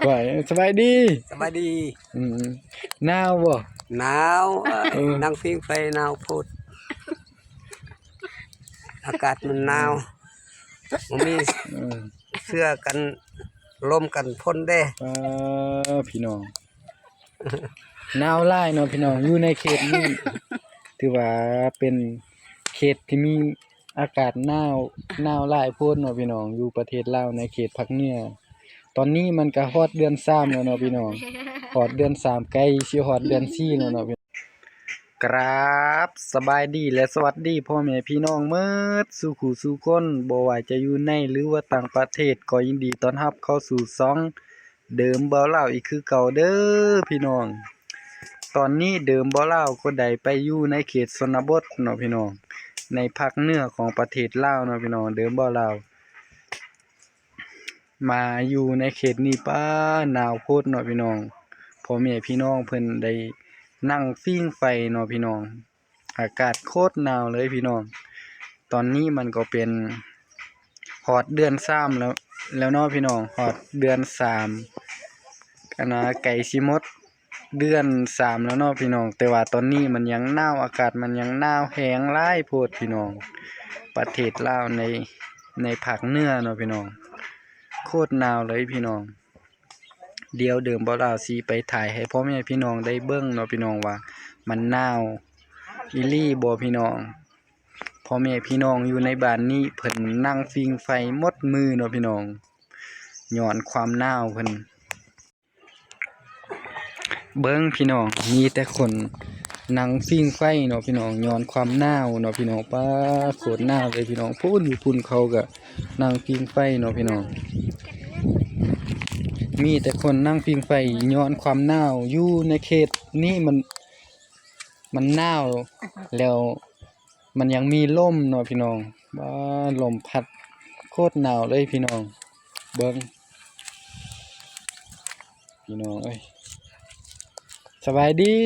ວ່າ ສະບາຍດີ ສະບາຍດີ. ອືມ ໜາວບໍ່? ໜາວ ເອີ ເອີ ນັ່ງຜິງໄຟໜາວໂພດ ອາກາດມັນໜາວ ບໍ່ມີ ເອີ ເສື້ອກັນລົມກັນຝົນເດ້. ເອີ ພີ່ນ້ອງ ໜາວຫຼາຍເນາະພີ່ນ້ອງ ຢູ່ໃນເຂດນີ້ ຖືວ່າເປັນເຂດທີ່ມີອາກາດໜາວ ໜາວຫຼາຍໂພດເນາະພີ່ນ້ອງ ຢູ່ປະເທດລາວໃນເຂດພາກເໜືອ. ຕອນນີ້ມັນກະຮອດເດືອນສາມແລ້ວເນາະພີ່ນ້ອງ ຮອດເດືອນສາມ ໃກ້ຊິຮອດເດືອນສີ່ແລ້ວເນາະ. ກະລາບສະບາຍດີ ແລະ ສະຫວັດດີພໍ່ແມ່ພີ່ນ້ອງໝົດສູ່ຄູ່ສູ່ຄົນ ບໍ່ວ່າຈະຢູ່ໃນ ຫຼືວ່າຕ່າງປະເທດ ກໍຍິນດີຕ້ອນຮັບເຂົ້າສູ່ຊ່ອງ ເດີມບ່າວລາວອີກຄືເກົ່າເດີພີ່ນ້ອງ. ຕອນນີ້ເດີມບ່າວລາວກໍໄດ້ໄປຢູ່ໃນເຂດຊົນນະບົດເນາະພີ່ນ້ອງ ໃນພາກເໜືອຂອງປະເທດລາວເນາະພີ່ນ້ອງ. ເດີມບ່າວລາວມາຢູ່ໃນເຂດນີ້ ປ້າ ໜາວໂພດເນາະພີ່ນ້ອງ. ພໍ່ແມ່ພີ່ນ້ອງເພິ່ນໄດ້ນັ່ງຜິງໄຟເນາະພີ່ນ້ອງ. ອາກາດໂຄດໜາວເລີຍພີ່ນ້ອງ. ຕອນນີ້ມັນກໍເປັນຮອດເດືອນສາມແລ້ວ ແລ້ວເນາະພີ່ນ້ອງ ຮອດເດືອນສາມ ອັນນາ ໃກ້ຊິໝົດເດືອນສາມແລ້ວເນາະພີ່ນ້ອງ. ແຕ່ວ່າຕອນນີ້ມັນຍັງໜາວ ອາກາດມັນຍັງໜາວແຮງຫຼາຍໂພດພີ່ນ້ອງ. ປະເທດລາວໃນ ໃນພາກເໜືອເນາະພີ່ນ້ອງ ໂຄດໜາວເລີຍພີ່ນ້ອງ. ດຽວເດີມບ່າວລາວຊິໄປຖ່າຍໃຫ້ພໍ່ແມ່ພີ່ນ້ອງໄດ້ເບິ່ງເນາະພີ່ນ້ອງ ວ່າມັນໜາວອີ່ຫຼີບໍ່ພີ່ນ້ອງ. ພໍ່ແມ່ພີ່ນ້ອງຢູ່ໃນບ້ານນີ້ເພິ່ນນັ່ງຜິງໄຟໝົດມື້ເນາະພີ່ນ້ອງ ຍ້ອນຄວາມໜາວເພິ່ນ. ເບິ່ງພີ່ນ້ອງ ມີແຕ່ຄົນນັ່ງຜິງໄຟເນາະພີ່ນ້ອງ ຍ້ອນຄວາມໜາວເນາະພີ່ນ້ອງ. ປ້າ ໂຄດໜາວເລີຍພີ່ນ້ອງ. ພຸ້ນ ຢູ່ພຸ້ນເຂົາກະນັ່ງຜິງໄຟເນາະພີ່ນ້ອງ. ມີແຕ່ຄົນນັ່ງຜິງໄຟຍ້ອນຄວາມໜາວ. ຢູ່ໃນເຂດນີ້ມັນ ມັນໜາວແລ້ວ ມັນຍັງມີລົມເນາະພີ່ນ້ອງ. ວ້າ ລົມພັດໂຄດໜາວເລີຍພີ່ນ້ອງ. ເບິ່ງພີ່ນ້ອງເອີຍ ສະບາຍດີ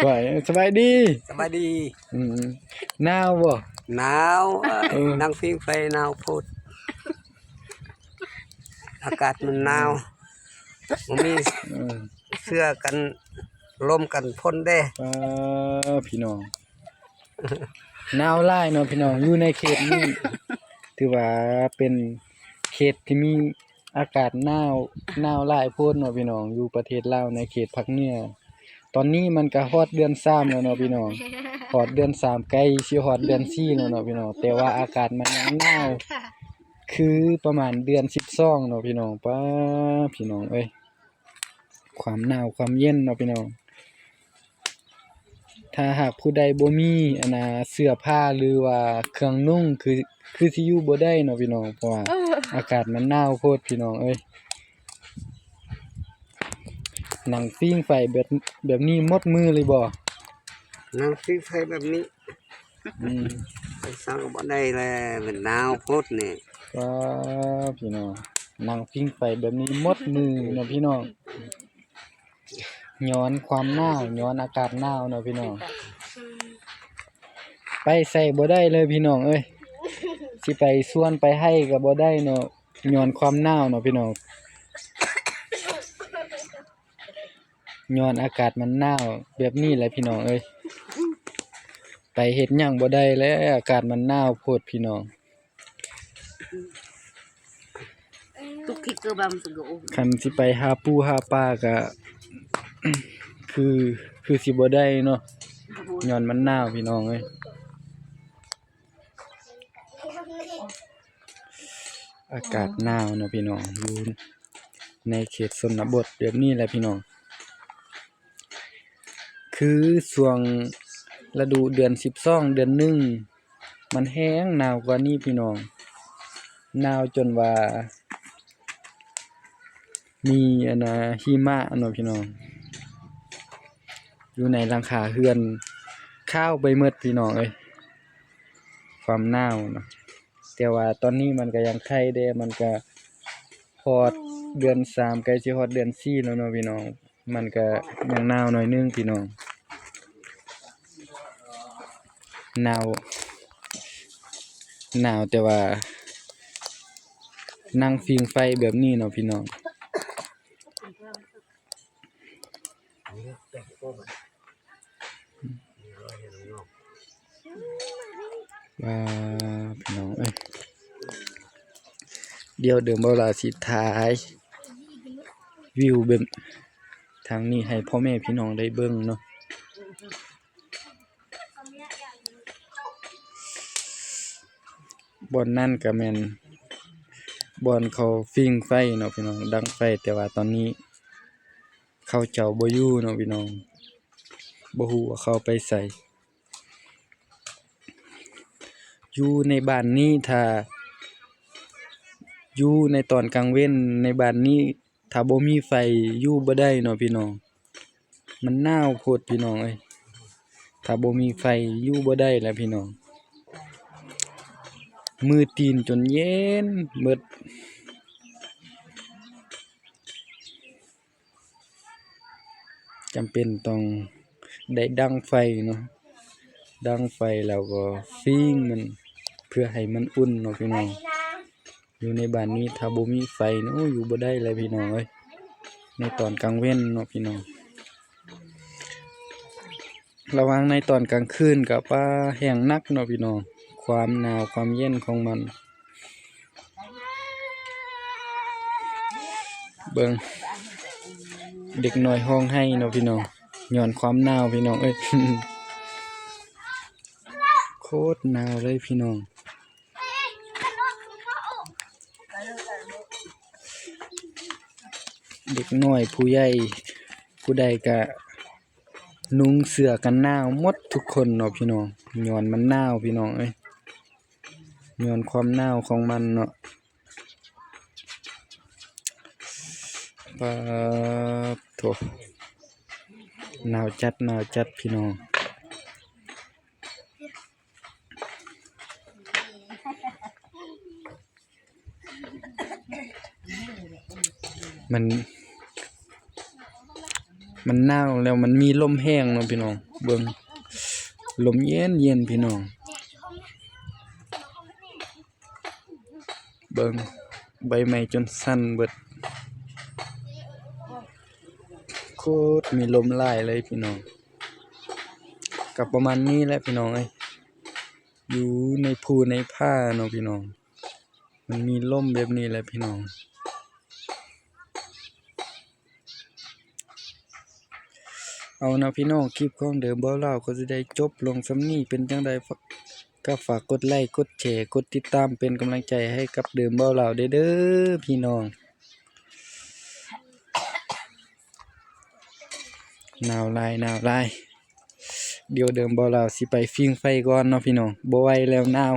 ວ່າ ສະບາຍດີ ສະບາຍດີ. ອືມ ໜາວບໍ່? ໜາວ ເອີ ນັ່ງຜິງໄຟໜາວໂພດ ອາກາດມັນໜາວ ບໍ່ມີ ເອີ ເສື້ອກັນລົມກັນຝົນເດ້. ປ້າ ພີ່ນ້ອງ ໜາວຫຼາຍເນາະພີ່ນ້ອງ ຢູ່ໃນເຂດນີ້ ຖືວ່າເປັນເຂດທີ່ມີອາກາດໜາວ ໜາວຫຼາຍໂພດເນາະພີ່ນ້ອງ ຢູ່ປະເທດລາວໃນເຂດພາກເໜືອ. ຕອນນີ້ມັນກະຮອດເດືອນສາມແລ້ວເນາະພີ່ນ້ອງ ຮອດເດືອນສາມ ໃກ້ຊິຮອດເດືອນສີ່ແລ້ວເນາະພີ່ນ້ອງ ແຕ່ວ່າອາກາດມັນຍັງໜາວ ຄືປະມານເດືອນສິບສອງເນາະພີ່ນ້ອງ. ປ້າ ພີ່ນ້ອງເອີຍ ຄວາມໜາວຄວາມເຢັນເນາະພີ່ນ້ອງ. ຖ້າຫາກຜູ້ໃດບໍ່ມີ ອັນນາ ເສື້ອຜ້າ ຫຼືວ່າເຄື່ອງນຸ່ງ ຄື ຄືຊິຢູ່ບໍ່ໄດ້ເນາະພີ່ນ້ອງ ເພາະວ່າອາກາດມັນໜາວໂພດພີ່ນ້ອງເອີຍ. ນັ່ງຜິງໄຟແບບ ແບບນີ້ໝົດມື້ເລີຍບໍ່? ນັ່ງຜິງໄຟແບບນີ້ ອືມ ໄປໃສກໍບໍ່ໄດ້ແລະ ມັນໜາວໂພດນີ້. ວ້າ ພີ່ນ້ອງ ນັ່ງຜິງໄຟແບບນີ້ໝົດມື້ເນາະພີ່ນ້ອງ ຍ້ອນຄວາມໜາວ ຍ້ອນອາກາດໜາວເນາະພີ່ນ້ອງ. ໄປໃສບໍ່ໄດ້ເລີຍພີ່ນ້ອງເອີຍ ຊິໄປສວນໄປໄຮ່ກໍບໍ່ໄດ້ເນາະ ຍ້ອນຄວາມໜາວເນາະພີ່ນ້ອງ ຍ້ອນອາກາດມັນໜາວແບບນີ້ແຫຼະພີ່ນ້ອງເອີຍ. ໄປເຮັດຫຍັງບໍ່ໄດ້ແລ້ວ ອາກາດມັນໜາວໂພດພີ່ນ້ອງ. ທຸກທິດກໍບາງສະໂກ ຄັນຊິໄປຫາປູຫາປາກະ ຄື ຄືຊິບໍ່ໄດ້ເນາະ ຍ້ອນມັນໜາວພີ່ນ້ອງເອີຍ. ອາກາດໜາວເນາະພີ່ນ້ອງ ຢູ່ໃນເຂດຊົນນະບົດແບບນີ້ແຫຼະພີ່ນ້ອງ. ຄືຊ່ວງລະດູເດືອນສິບສອງ ເດືອນໜຶ່ງ ມັນແຮງໜາວກວ່ານີ້ພີ່ນ້ອງ ໜາວຈົນວ່າມີ ອັນນາ ຫິມະເນາະພີ່ນ້ອງ ຢູ່ໃນຫຼັງຄາເຮືອນ ຂາວໄປໝົດພີ່ນ້ອງເອີຍ ຄວາມໜາວເນາະ. ແຕ່ວ່າຕອນນີ້ມັນກະຍັງໄຄແດ່ ມັນກະຮອດເດືອນສາມ ໃກ້ຊິຮອດເດືອນສີ່ແລ້ວເນາະພີ່ນ້ອງ ມັນກະຍັງໜາວໜ້ອຍໜຶ່ງພີ່ນ້ອງ ໜາວ ໜາວແຕ່ວ່າ ນັ່ງຟິງໄຟແບບນີ້ເນາະພີ່ນ້ອງ. ວ້າ ພີ່ນ້ອງເອີຍ ດຽວເດີມເບົາລາວຊິຖ່າຍວິວເບິ່ງທາງນີ້ໃຫ້ພໍ່ແມ່ພີ່ນ້ອງໄດ້ເບິ່ງເນາະ. ບ່ອນນັ້ນກະແມ່ນບ່ອນເຂົາຟິງໄຟເນາະພີ່ນ້ອງ ດັງໄຟ ແຕ່ວ່າຕອນນີ້ເຂົາເຈົ້າບໍ່ຢູ່ເນາະພີ່ນ້ອງ ບໍ່ຮູ້ວ່າເຂົາໄປໃສ. ຢູ່ໃນບ້ານນີ້ ຖ້າຢູ່ໃນຕອນກາງເວັນໃນບ້ານນີ້ ຖ້າບໍ່ມີໄຟຢູ່ບໍ່ໄດ້ເນາະພີ່ນ້ອງ ມັນໜາວໂພດພີ່ນ້ອງເອີຍ ຖ້າບໍ່ມີໄຟຢູ່ບໍ່ໄດ້ແຫຼະພີ່ນ້ອງ ມືຕີນຈົນເຢັນເບິດ. ຈຳເປັນຕ້ອງໄດ້ດັງໄຟເນາະ ດັງໄຟແລ້ວກໍຟິງມັນ ເພື່ອໃຫ້ມັນອຸ່ນເນາະພີ່ນ້ອງ. ຢູ່ໃນບ້ານນີ້ຖ້າບໍ່ມີໄຟນີ້ ໂອ້ ຢູ່ບໍ່ໄດ້ເລີຍພີ່ນ້ອງເອີຍ ໃນຕອນກາງເວັນເນາະພີ່ນ້ອງ. ລະຫວ່າງໃນຕອນກາງຄືນກໍ ປາ ແຮງໜັກເນາະພີ່ນ້ອງ ຄວາມໜາວຄວາມເຢັນຂອງມັນ. ເບິ່ງ ເດັກນ້ອຍຮ້ອງໄຫ້ເນາະພີ່ນ້ອງ ຍ້ອນຄວາມໜາວພີ່ນ້ອງເອີຍ ໂຄດໜາວເລີຍພີ່ນ້ອງ. ເດັກນ້ອຍຜູ້ໃຫຍ່ຜູ້ໃດກະນຸ່ງເສື້ອກັນໜາວໝົດທຸກຄົນເນາະພີ່ນ້ອງ ຍ້ອນມັນໜາວພີ່ນ້ອງເອີຍ ຍ້ອນຄວາມໜາວຂອງມັນເນາະ. ປາດໂທ້ ໜາວຈັດ ໜາວຈັດພີ່ນ້ອງ. ມັນ ມັນໜາວແລ້ວມັນມີລົມແຮງເນາະພີ່ນ້ອງ ເບິ່ງ ລົມເຢັນໆ ພີ່ນ້ອງ. ເບິ່ງ ໃບໄມ້ຈົນສັ່ນເບິດ ໂຄດມີລົມຫຼາຍເລີຍພີ່ນ້ອງ. ກໍປະມານນີ້ແຫຼະພີ່ນ້ອງເອີຍ ຢູ່ໃນພູໃນປ່າເນາະພີ່ນ້ອງ ມັນມີລົມແບບນີ້ແຫຼະພີ່ນ້ອງ. ເອົານະພີ່ນ້ອງ ຄລິບຂອງເດີມເບົາລາວກໍຊິໄດ້ຈົບລົງສ່ຳນີ້ ເປັນຈັ່ງໃດກໍຝາກກົດໄລ ກົດແຊ ກົດຕິດຕາມ ເປັນກຳລັງໃຈໃຫ້ກັບເດີມເບົາລາວແດ່ເດີພີ່ນ້ອງ. ໜາວຫຼາຍ ໜາວຫຼາຍ ດຽວເດີມເບົາລາວຊິໄປຟິງໄຟກ່ອນເນາະພີ່ນ້ອງ ບໍ່ໄຫວແລ້ວ ໜາວ.